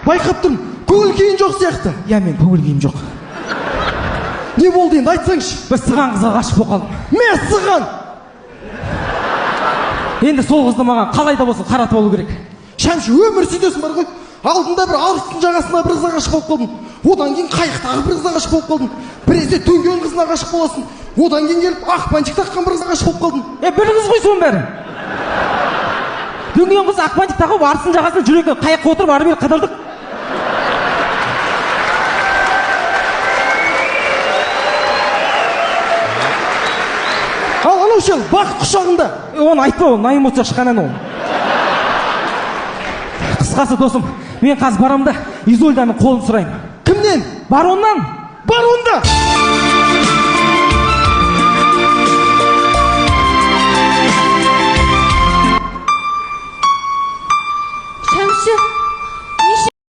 Байқап тұрмын, көңіл күйің жоқ сияқты. Иә, мен көңіл күйім жоқ. Не болды енді, айтсаңшы. Бір сыған қызға ғашық болып қалдым. Мәссаған! Енді сол қызды маған қалай да болсын қаратып алу керек. Шәмші, өмір сөйтесің бар ғой. Алдында бір арыстың жағасына бір қызға ғашық болып қалдың. Одан кейін қайықтағы бір қызға ғашық болып қалдың. Біресе дүнген қызына ғашық боласың. Одан кейін келіп ақ бантик таққан бір қызға ғашық болып қалдың. Бір қыз ғой соның бәрі. Дүнген қыз ақ бантик тағып, арыстың жағасында жүр екен. Қайыққа отырып ары бері қыдырдық. Ал анау ше, бақыт құшағында. Оны айтпа, ол на эмоция шыққан ән ол. Қысқасы досым, мен қазір барамын да Изольданың қолын сұраймын. Кімнен? Бароннан. Баронда!